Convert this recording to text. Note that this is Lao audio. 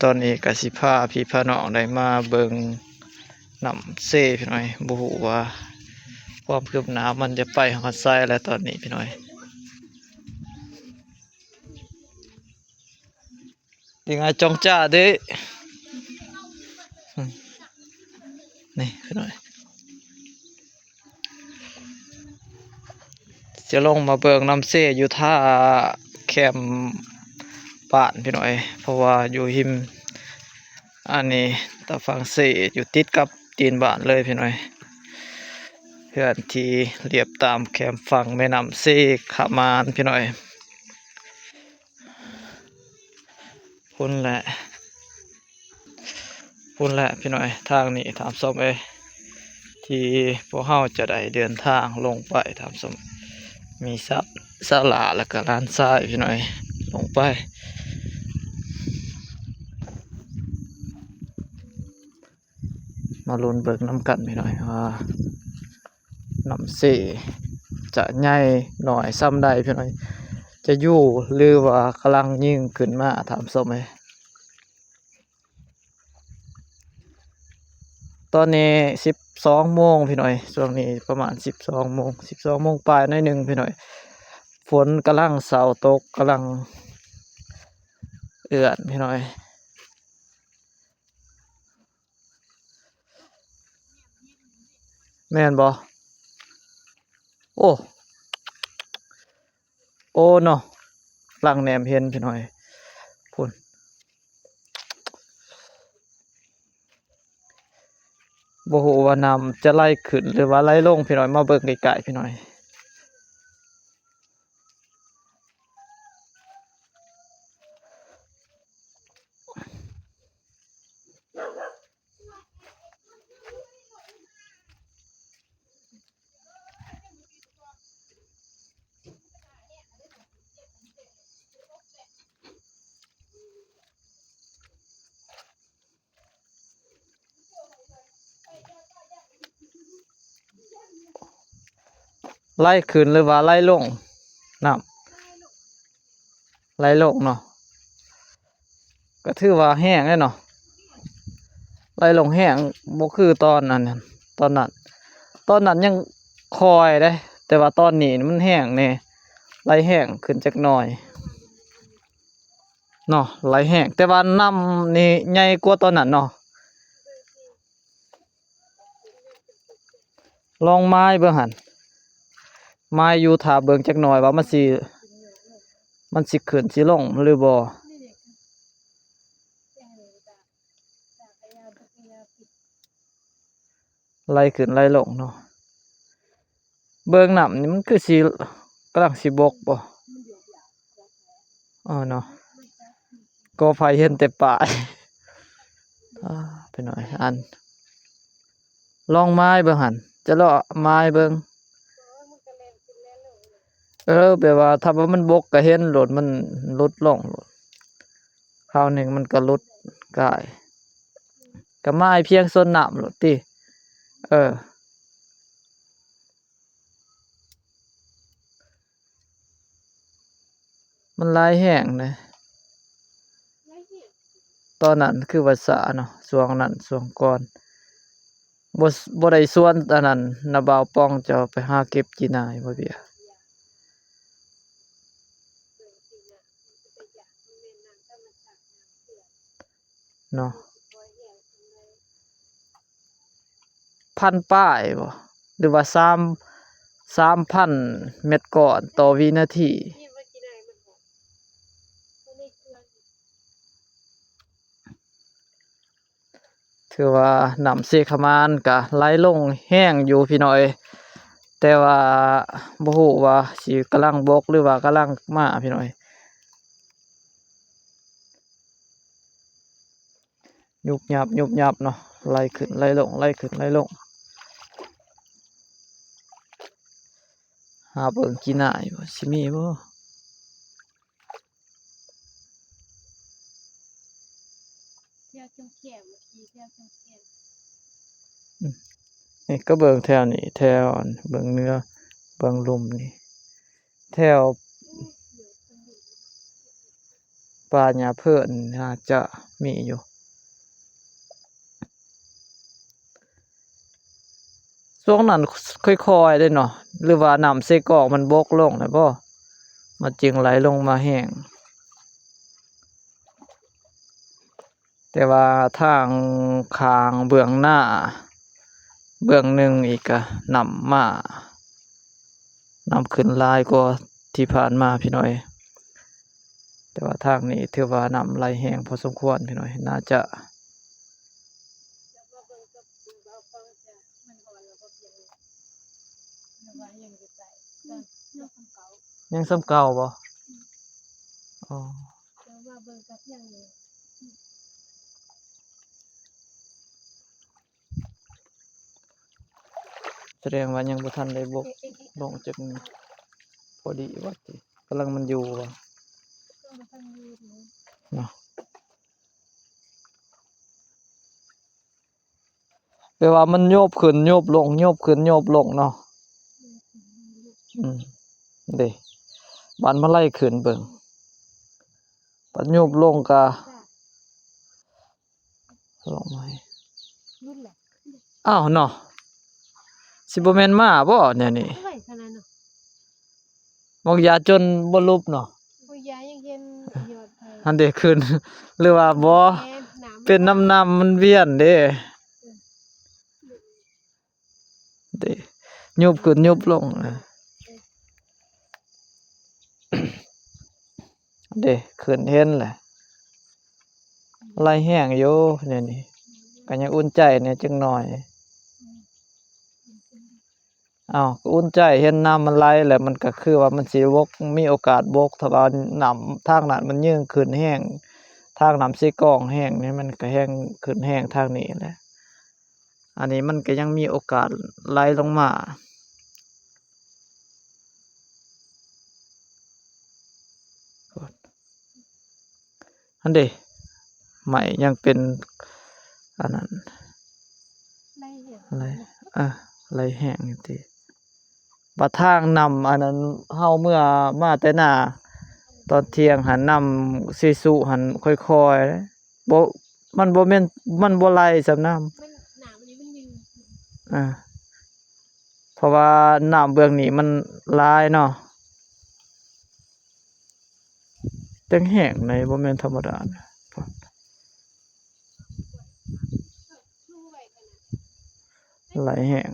ຕອນນີ້ກໍຊິພາພີ່ພານ້ອງໄດ້ມາເບິ່ງນ້ຳເຊພີ່ນ້ອງເອີຍ ບໍ່ຮູ້ວ່າຄວາມຄືບໜ້າມັນຈະໄປຮອດໃສແລ້ວຕອນນີ້ພີ່ນ້ອງເອີຍ. ເປັນໄງ ຈ່ອງຈ້າເດ້ ນີ້ພີ່ນ້ອງ ຈະລົງມາເບິ່ງນ້ຳເຊຢູ່ທ່າແຄມບ້ານພີ່ນ້ອງເອີຍ ເພາະວ່າຢູ່ຮິມ ອັນນີ້ຕາຝັ່ງເຊ ຢູ່ຕິດກັບຕີນບ້ານເລີຍພີ່ນ້ອງເອີຍ ເຮືອນທີ່ລຽບຕາມແຄມຝັ່ງແມ່ນ້ຳເຊຂະມານພີ່ນ້ອງເອີຍ. ພຸ້ນແຫຼະ ພຸ້ນແຫຼະພີ່ນ້ອງເອີຍ ທາງນີ້ທ່ານຜູ້ຊົມເອີຍ ທີ່ພວກເຮົາຈະໄດ້ເດີນທາງລົງໄປທ່ານຜູ້ຊົມ ມີສາ ສາລາ ແລ້ວກໍຫຼານຊາຍພີ່ນ້ອງເອີຍ ລົງໄປ ມາລຸ້ນເບິ່ງນຳກັນພີ່ນ້ອງເອີຍ ວ່ານ້ຳເຊຈະໃຫຍ່ໜ້ອຍສ່ຳໃດພີ່ນ້ອງເອີຍ ຈະຢູ່ ຫຼືວ່າກຳລັງຍິງຂຶ້ນມາທ່ານຜູ້ຊົມເອີຍ. ຕອນນີ້ສິບສອງໂມງພີ່ນ້ອງເອີຍ ຊ່ວງນີ້ປະມານສິບສອງໂມງ ສິບສອງໂມງປາຍໜ້ອຍໜຶ່ງພີ່ນ້ອງເອີຍ ຝົນກຳລັງເຊົາຕົກ ກຳລັງເອື້ອນພີ່ນ້ອງເອີຍ. ແມ່ນບໍ່? ໂອ້ ໂອ້ເນາະ ຫຼັງແນມເຫັນພີ່ນ້ອງເອີຍ ພຸ້ນ ບໍ່ຮູ້ວ່ານ້ຳຈະໄຫຼຂຶ້ນ ຫຼືວ່າໄຫຼລົງພີ່ນ້ອງເອີຍ ມາເບິ່ງໃກ້ໆພີ່ນ້ອງເອີຍ. ໄຫຼຂຶ້ນ ຫຼືວ່າໄຫຼລົງ ນ້ຳ ໄຫຼລົງເນາະ ກໍຖືວ່າແຮງເດ້ເນາະ ໄຫຼລົງແຮງ ບໍ່ຄືຕອນອັນນັ້ນ ຕອນນັ້ນ ຕອນນັ້ນຍັງຄ່ອຍເດ້ ແຕ່ວ່າຕອນນີ້ມັນແຮງແດ່ ໄຫຼແຮງຂຶ້ນຈັກໜ້ອຍເນາະ ໄຫຼແຮງ ແຕ່ວ່ານ້ຳນີ້ໃຫຍ່ກວ່າຕອນນັ້ນເນາະ. ລອງມາຍເບິ່ງຫັ້ນ ມາຍຢູ່ຖ້າເບິ່ງຈັກໜ້ອຍວ່າມັນຊິ ມັນຊິຂຶ້ນຊິລົງຫຼືບໍ່ ໄຫຼຂຶ້ນໄຫຼລົງເນາະ. ເບິ່ງນ້ຳນີ້ມັນຄືຊິກຳລັງຊິບົກບໍ່? ເອີເນາະ ກໍໄຟເຫັນແຕ່ປາຍ ອາ ໄປໜ້ອຍ ອັນ ລອງມາຍເບິ່ງຫັ້ນ ຈະລອງມາຍເບິ່ງ ເອີ ແບບວ່າຖ້າວ່າມັນບົກກໍເຫັນໂລດ ມັນຫຼຸດລົງໂລດ ຄາວໜຶ່ງມັນກໍຫຼຸດກາຍ ກໍມາຍພຽງໂຊນນ້ຳໂລດຕິ ເອີ. ມັນຫຼາຍແຮງເດ້ ຕອນນັ້ນຄືວ່າຊ້າເນາະ ຊ່ວງນັ້ນຊ່ວງກ່ອນ ບໍ່ ບໍ່ໄດ້ຊວນອັນນັ້ນນະ ບ່າວປ່ອງ ເຈົ້າໄປຫາເກັບຈີ່ໜ້າຢູ່ບໍ່ເບຍ? ເນາະ ພັນປາຍບໍ່ ຫຼືວ່າສາມ ສາມພັນແມັດກ້ອນຕໍ່ວິນາທີ. ຖືວ່ານ້ຳເຊຂະມານກະໄຫຼລົງແຮງຢູ່ພີ່ນ້ອງເອີຍ ແຕ່ວ່າບໍ່ຮູ້ວ່າຊິກຳລັງບົກ ຫຼືວ່າກຳລັງມາພີ່ນ້ອງເອີຍ. ຍຸບຍັບ ຍຸບຍັບເນາະ ໄຫຼຂຶ້ນໄຫຼລົງ ໄຫຼຂຶ້ນໄຫຼລົງ ຫາເບິ່ງກີ່ໜ້າຢູ່ ຊິມີບໍ່? ແຖວແຄມໆ ເມື່ອກີ້ແຖວແຄມໆ ອືມ ນີ້ກໍເບິ່ງແຖວນີ້ ແຖວອັນເບິ່ງເໜືອ ເບິ່ງລຸ່ມນີ້ ແຖວ ປ່າຫຍ້າເພີ້ນໜ້າຈະມີຢູ່. ຊ່ວງນັ້ນຄ່ອຍໆເດ້ເນາະ ຫຼືວ່ານ້ຳເຊກອງມັນບົກລົງແລ້ວບໍ ມັນຈຶ່ງໄຫຼລົງມາແຮງ. ແຕ່ວ່າທາງຂ້າງເບື້ອງໜ້າເບື້ອງໜຶ່ງອີກກະນ້ຳມາ ນ້ຳຂຶ້ນຫຼາຍກວ່າທີ່ຜ່ານມາພີ່ນ້ອງເອີຍ. ແຕ່ວ່າທາງນີ້ຖືວ່ານ້ຳໄຫຼແຮງພໍສົມຄວນພີ່ນ້ອງເອີຍ ໜ້າຈະ ຍັງສ່ຳເກົ່າບໍ່? ອໍ ສະແດງວ່າຍັງບໍ່ທັນໄດ້ບົກລົງຈັກ ພໍດີວ່າຕິ ກຳລັງມັນຢູ່ວ່າເນາະ. ແປວ່າມັນໂຍບຂຶ້ນໂຍບລົງ ໂຍບຂຶ້ນໂຍບລົງເນາະ. ອືມ ເດ້ ບາດມັນໄຫຼຂຶ້ນເບິ່ງ ບາດໂຍບລົງກະລົງໃໝ່. ອ້າວເນາະ ຊິບໍ່ແມ່ນໝາບໍ່ແນວນີ້? ບັກຢາຈົນບໍ່ຫຼຸບເນາະ ບັກຢາຍັງເຫັນຍອດໄປ ຫັ້ນເດ້ ຂຶ້ນ ຫຼືວ່າບໍ່ ເປັນນ້ຳ ນ້ຳມັນວຽນເດ້ ເດ້ ໂຍບຂຶ້ນໂຍບລົງ ເດ້ ຂຶ້ນເຫັນແຫຼະ ໄຫຼແຮງຢູ່ແນວນີ້ ກະຍັງອຸ່ນໃຈແດ່ຈັກໜ້ອຍ. ອ້າວ ກະອຸ່ນໃຈ ເຫັນນ້ຳມັນໄຫຼແລ້ວ ມັນກະຄືວ່າມັນຊິບົກ ມີໂອກາດບົກ ຖ້າວ່ານ້ຳທາງນັ້ນມັນຍິ່ງຂຶ້ນແຮງ ທາງນ້ຳເຊກອງແຮງນີ້ ມັນກະແຮງຂຶ້ນແຮງທາງນີ້ແຫຼະ. ອັນນີ້ມັນກະຍັງມີໂອກາດໄຫຼລົງມາ. ຫັ້ນເດ້ ໄມ້ຍັງເປັນອັນນັ້ນ ໄຫຼແຮງ ໄຫຼ ເອີ ໄຫຼແຮງຢູ່ຕິ. ບາດທາງນ້ຳອັນນັ້ນ ເຮົາເມື່ອມາແຕ່ນາຕອນທ່ຽງຫັ້ນ ນ້ຳຊີສຸຫັ້ນຄ່ອຍໆ ບໍ່ ມັນບໍ່ແມ່ນ ມັນບໍ່ໄຫຼສ່ຳນ້ຳ ມັນ ນ້ຳອັນນີ້ມັນຢືດ ອ່າ ເພາະວ່ານ້ຳເບື້ອງນີ້ມັນຫຼາຍເນາະ ແຮງໃດ໋ ບໍ່ແມ່ນທຳມະດານະ ຫຼາຍແຮງ.